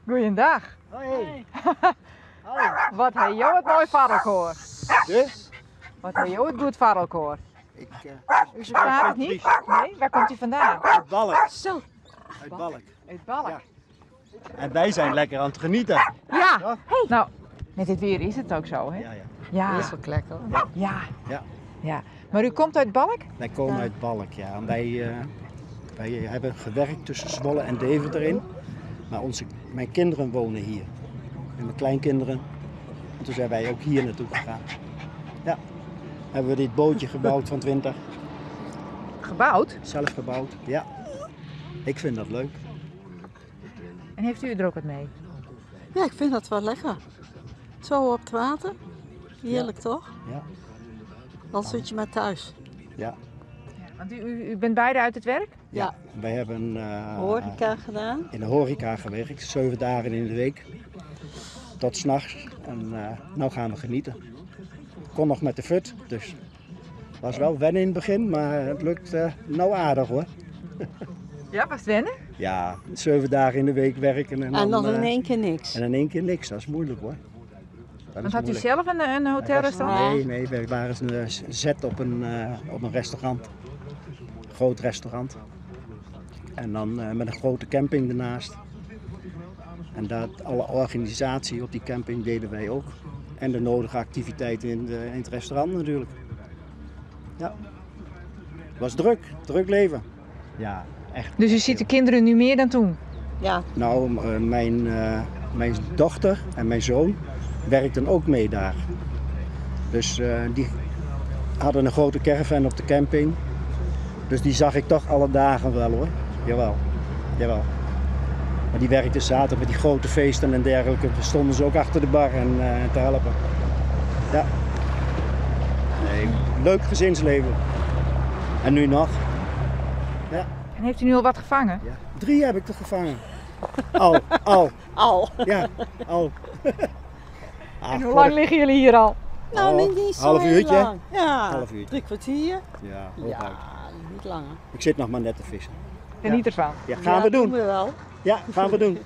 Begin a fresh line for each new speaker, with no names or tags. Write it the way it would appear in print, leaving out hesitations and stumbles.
Goeiedag.
Hoi.
Wat ha jo it moai foar elkoar.
Dus?
Wat ha jo it goed foar elkoar.
Ik,
U verstaat het niet? Nee? Waar komt u vandaan?
Uit Balk.
Zo.
Uit Balk.
Uit Balk.
Ja. En wij zijn lekker aan het genieten.
Ja. Nou, met dit weer is het ook zo, hè?
Ja, ja.
Ja.
Is wel lekker.
Ja.
Ja.
Ja. Maar u komt uit Balk?
Wij komen uit Balk, ja. En wij hebben gewerkt tussen Zwolle en Deventer in. Maar mijn kinderen wonen hier. En mijn kleinkinderen. En toen zijn wij ook hier naartoe gegaan. Ja. Hebben we dit bootje gebouwd van 20.
Gebouwd?
Zelf gebouwd, ja. Ik vind dat leuk.
En heeft u er ook wat mee?
Ja, ik vind dat wel lekker. Zo op het water. Heerlijk, toch?
Ja.
Dan zit je maar thuis.
Ja.
Ja, want u bent beide uit het werk?
Ja.
Ja.
Wij hebben
horeca gedaan.
In de horeca gewerkt, 7 dagen in de week. Tot 's nachts. En nou gaan we genieten. Ik kon nog met de fut, dus het was wel wennen in het begin, maar het lukt nou aardig hoor.
Ja, was het wennen?
Ja, 7 dagen in de week werken. En
En
dan,
dan in één keer niks.
En in één keer niks, dat is moeilijk hoor. Dat
Want
is
had u
moeilijk.
zelf een hotelrestaurant?
Nee, nee, wij waren een zet op een restaurant. Een groot restaurant. En dan met een grote camping ernaast. En dat, alle organisatie op die camping deden wij ook. En de nodige activiteiten in het restaurant natuurlijk. Ja. Het was druk, druk leven. Ja, echt.
Dus u ziet de kinderen nu meer dan toen?
Ja.
Mijn dochter en mijn zoon werkten ook mee daar. Dus die hadden een grote caravan op de camping. Dus die zag ik toch alle dagen wel hoor. Jawel, jawel. Maar die werkte zaterdag met die grote feesten en dergelijke. Daar stonden ze ook achter de bar en te helpen. Ja. Nee, leuk gezinsleven. En nu nog. Ja.
En heeft u nu al wat gevangen?
Ja. 3 heb ik er gevangen. Al, al.
Al?
Ja, al. Ah,
en hoe lang liggen jullie hier al?
Nou,
Oh,
niet zo
half
heel
uurtje.
lang. Ja,
Half uurtje.
3 kwartier.
Ja,
Ja,
hooguit.
niet langer.
Ik zit nog maar net te vissen.
Geniet ervan.
Ja, gaan
Ja,
we doen.
Doen we wel.
Ja, gaan we doen.